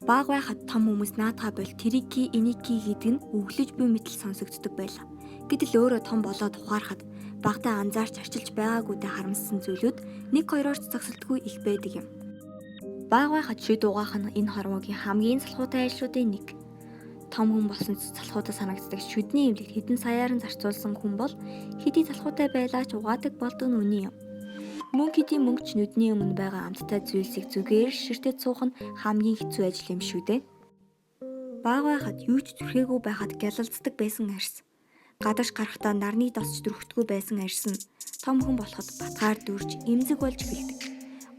Бага байхад том хүмүүс наадхаа бол тэрийг хий, энийг хий гэдэг нь өглөж буй мэтэл сонсогддог байлаа. Гэтэл өөрөө том болоод ухаарахад багадаа анзаарч арчилж байгаагүйдээ харамссан зүйлүүд нэг хоёроор ч зогсолтгүй их байдаг юм. Бага байхад шүд угаах нь энэ хорвоогийн хамгийн салхуутай ажлуудын нэг. Том хүн болсон ч салхуутай санагддаг шүдний эмнэлэгт хэдэн саяар нь зарцуулсан хүн бол хэдий салхуутай байлаа ч угаадаг болдог нь үнэн юм. Мөнгө хэдий мөнгө ч нүдний өмнө байгаа амттай зүйлсийг зүгээр л ширтээд суух нь хамгийн хэцүү ажил юм шүү дээ. Бага байхад юу ч зүрхээгүй байхад гялалздаг байсан арьс. Гадагш гарахдаа нарны досч дүрхдэггүй байсан арьс нь том хүн болоход батгаар дүрж эмзэг болж эхэлдэг.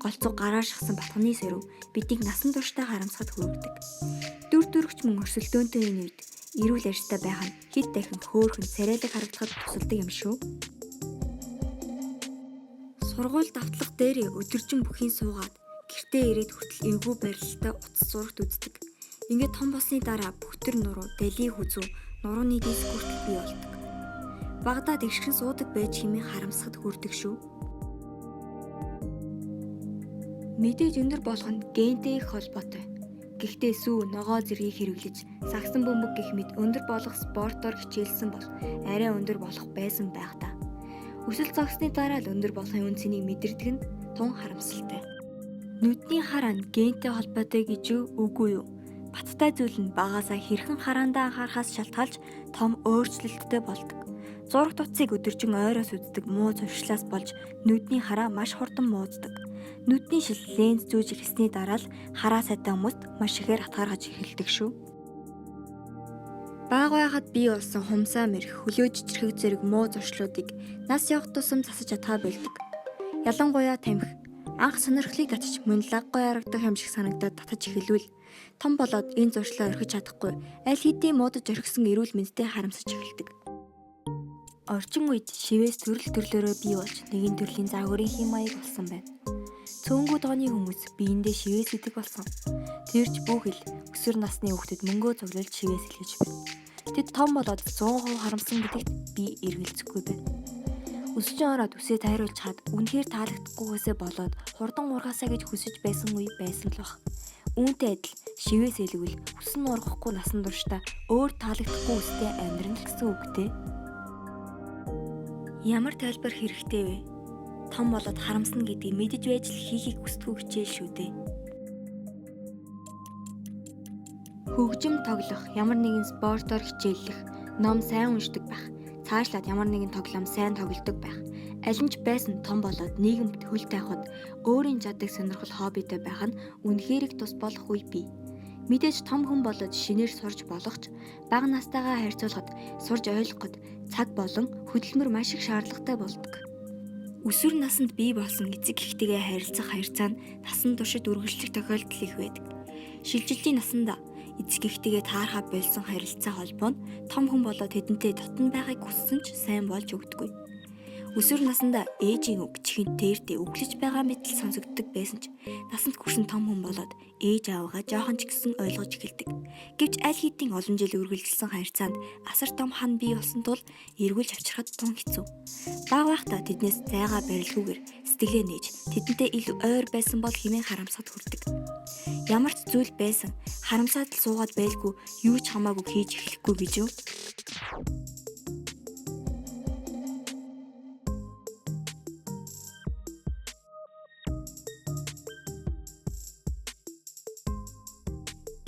Голцоо гараар шахсан батганы сорив биднийг насан туршдаа харамсахад хүргэдэг. Дүр төрөгч мөн өрсөлдөөнтэй энэ үед эрүүл арьстай байх нь хэд дахин хөөрхөн царайлаг харагдахад тусалдаг юм шүү. Сургууль давтлага дээрээ өдөржин бүхийн суугаад гэртээ ирээд хүртэл эвгүй барилалтай утас зурагт үздэг. Ингээд том болсны дараа бөхтөр нуруу, далийн хүзүү, нурууны диск хүртэл бий болдог. Багадаа тэгшхэн суудаг байж хэмээн харамсахад хүрдэг шүү. Мэдээж өндөр болох нь гентэй их холбоотой. Гэхдээ сүү, ногоо зэргийг хэрэглэж сагсан бөмбөг гэх мэт өндөр болох спортоор хичээлсэн бол арай өндөр болох байсан байх та. Өсөл зогссны дараа л өндөр болохын үн цэнийг мэдэрдэг нь тун харамсалтай. Нүдний хараа нь гентэй холбоотой гэж юу үгүй юу? Баттай зүйл нь багаасаа хэрхэн хараандаа анхаарахаас шалтгаалж том өөрчлөлттэй болдог. Зураг утсыг өдөржин ойроос үздэг муу зуршлаас болж нүдний хараа маш хурдан мууддаг. Нүдний шил ленз зүүж эхэлсний дараа л хараа сайтай хүмүүст маш ихээр хатгааргаж эхэлдэг шүү. Бага байхад бий болсон хумсаа мэрх, хөлөө жижирхэг зэрэг муу зуршлуудыг нас явах тусам засаж чадхаа болдог. Ялангуяа тамхи анх сонирхлыг татаж мөн лаг гой харагдах юм шиг санагдаад татаж эхэлвэл том болоод энэ зуршлаа орхиж чадахгүй аль хэдийн муудаж орхисон эрүүл мэндтэй харамсаж эхэлдэг. Орчин үед шивээс төрөл төрлөөрөө бий болж нэгэн төрлийн загварын хэм маяг болсон байна. Цөөнгүүд тооны хүмүүс биендээ шивээс идэг болсон. Тэр ч бүхэл өсвөр насны хүүхдэд мөнгөө цуглуулж шивээс илгээж байна. Тэд том болоод 100% харамсан гэдэгт би эргэлзэхгүй байна. Өсөж ороод үсээ тайруулж хаад үнэхээр таалагдахгүйгээсээ болоод хурдан ургаасаа гэж хүсэж байсан үе байсан л бах. Үүнтэй адил шивээс элгвэл үс нь ургахгүй насан туршдаа өөр таалагдахгүй үстэй амьдрна л гэсэн үг дээ. Ямар тайлбар хэрэгтэй вэ? Том болоод харамсна гэдгийг мэдэж байж л хийхийг хүсдэггүй хичээл шүү дээ. Хөгжим тоглох, ямар нэгэн спортоор хичээллэх, ном сайн уншдаг байх, цаашлаад ямар нэгэн тоглоом сайн тоглодог байх. Аль нь ч байсан том болоод нийгэмд хөл тавихад өөрийн чаддаг сонирхол хоббитой байх нь үнэхээр их тус болох үе бий. Мэдээж том хүн болоод шинээр сурч болох ч бага настайгаа харьцуулахад сурж ойлгоход цаг болон хөдөлмөр маш их шаардлагатай болдог. Өсвөр наснд бий болсон эцэг эхтэйгээ харилцах харьцаа нь насан туршид үргэлжлэх тохиолдол их байдаг. Шилжилтийн насандаа эцэг эхтэйгээ таархаа болсон харилцаа холбоо нь том хүн болоод тэдэнтэй дотно байхыг хүссэн ч сайн болж өгдөггүй. Өсвөр насандаа ээжийн үг чихэнд тээртэй өглөж байгаа мэтэл сонсогддог байсан ч насанд хүрсэн том хүн болоод ээж аавыгаа жоохон ч гэсэн ойлгож эхэлдэг. Гэвч аль хэдийн олон жил үргэлжилсэн харилцаанд асар том хан бий болсон тул эргүүлж авчрахад тун хэцүү. Бага байхдаа тэднээс зайгаа барилгүйгээр сэтгэлээ нээж тэдэнтэй илүү ойр байсан бол хэмээн харамсахад хүрдэг. Ямар ч зүйл байсан харамсаад л суугаад байлгүй юу ч хамаагүй хийж эхлэхгүй гэж юу?